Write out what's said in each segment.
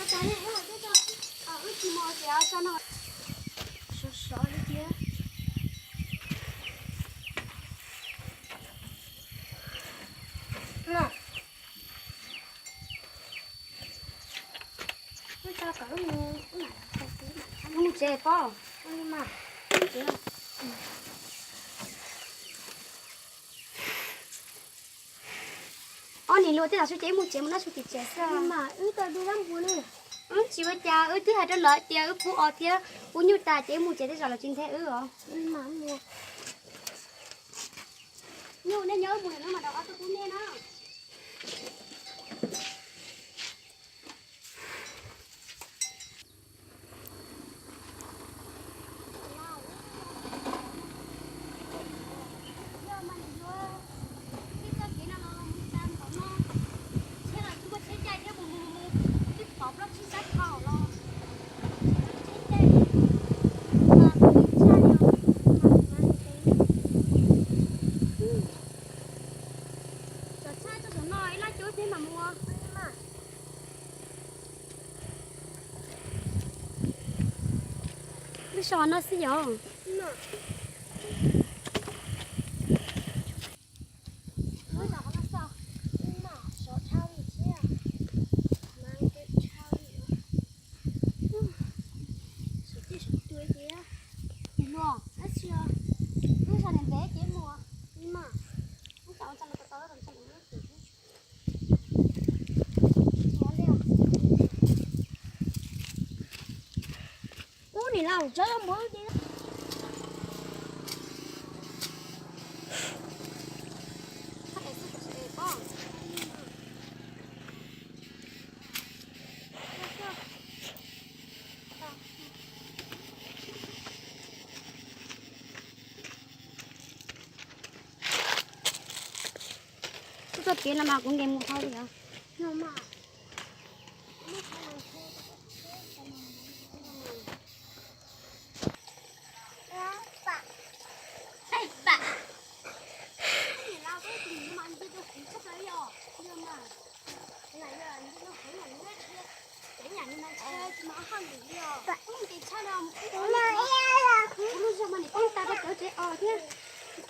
Sov sov li thiab. Mus tsev pog. Ob niag luag tej zaum xwb ces wb mus tsev mus noj su tim tsev xwb. Wb tsis ua cas, wb twb hais rau lawv tias wb pub os thiab pub nyuj tas ces wb mus tsev tej zaum lawv tsis nthe wb os. Nyuj nej nyob wb mus lawm no mas rau ob tug pub nej na. Lub so no xwb yom. Ub, niam laus, tso muab. Kuv txoj kev no mas kuv nkees mus dhau li os.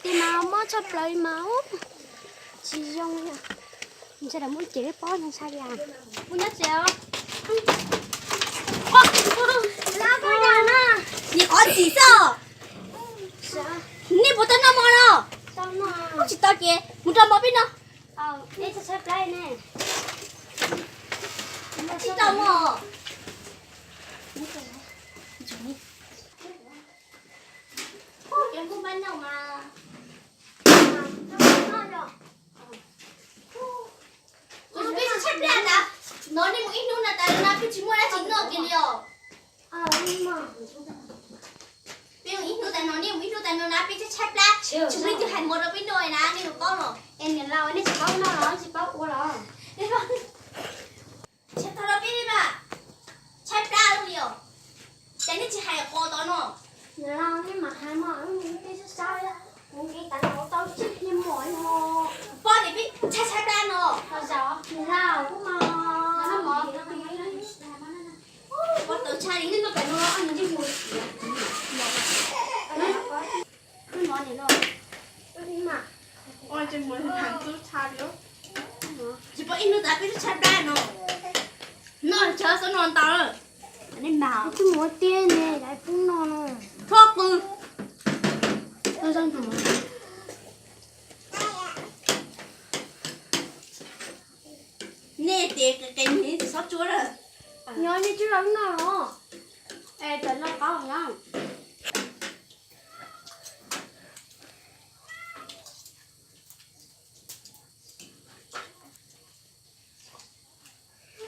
Tes mas mob tshaj plaws li mas ub, tsis zoo li. Ntshai lawv muab cev lub pob ntshai li. Kuv nyob tsev os. Nim qhov txim xwb. Nej puas tau noj mov no? Tsis tau ces mus rau mov peb no. Tsis tau mov. Kuv peb tsis tshaib plab ntag, hnov nej mus ib hnub no tas no peb tsis muaj dab tsi noj kiag li os. Peb mus ib hnub tas no, nej mus ib hnub tas no na peb tshaib tshaib plab, tsis muaj leej twg hais mov rau peb noj na, nej puas paub los? Es niam laus, nej tsis paub noj los tsis paub ua los? Tshaib tag rau peb li mas, tshaib plab li os. Ces nej tsis hais qos tod no. Niam laus, nej mam hais mas, peb sab sab, kuv nkees tas no tau tsib pliag mom li os. Pog tias peb tshaib tshaib plab no. Niam laus, kuv mas, pog tawv tshaj li nej noj pem no, ntsej muag. Tsis pom ib hnub tas peb twb tshaib plab no. Noj tsawg xwb no ntau lawm. Nej mas, twb mus ua teb ne, lawv pub noj no. Txhob qw. Nej tes qis qis, nej tsis txhob tsuab lawm. Nyob nej twb los noj los? Es tam no qab na.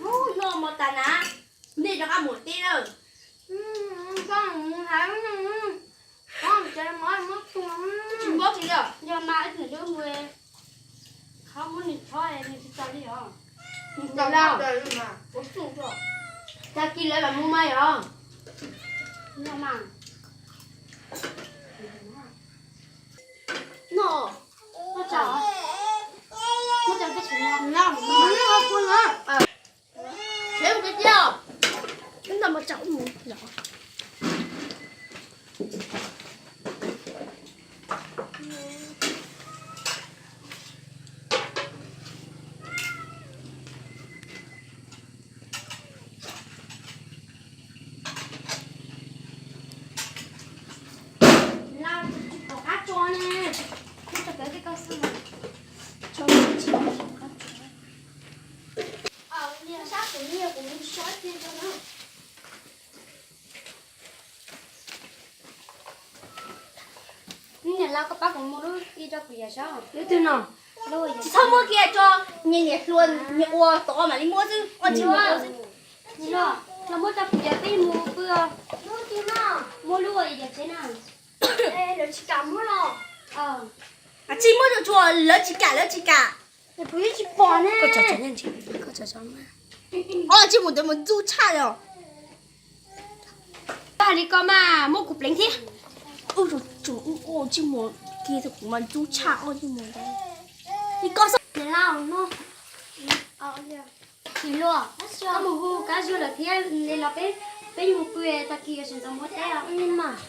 Ub, noj mov tas na, nej rov qab mus teb lawm. Tsis npaub tsis li. Yog mas ib tug mus, qhov muab nws chob nws tsis tau li os. Tag kis lawv mam mus mas yog. Yog mas. No, no tsa, no tsa peb tsev no. Tshem mus kawg kiag. Tsaum mus zov. Lau tsis pom qab tso ne. Tso pem tej koj xwb mas. Tso tsis pom qab tso. Niag sab kuv, niag kuv mus so ib pliag tso na. Niam laus, koj pab kuv muab lub kiag rau kuv yawm saub. Lub twg no? Tsis txhob muab kiag tso, niag niam hluas nyias ua tod mam li muab xwb, ua tsis muab xwb. Los muab rau kuv yawm peb mus pw. Muab lub uas yawm tsev na. Lawv tsis kam muab los. Tsis muab tsuas tsuas, lawv tsis kam, lawv tsis kam. Kuv yeej tsis pom ne. Koj tso tso, koj tso tso. Os, tsis mus ntawd mus ntxub tshaj li os. Koj hais li ko mas muab kuv pleev thiab. Ub, tsuas ub, tsis mus kiag, kuv mas ntxub tshaj, ub, tsis mus ntawd. Li koj xwb. Niam laus no. Tsis luaj, koj mus hu Kab Zuag lawm thiab los peb, peb mus pw, tag kis yuav sawv ntxov mus teb os. Mas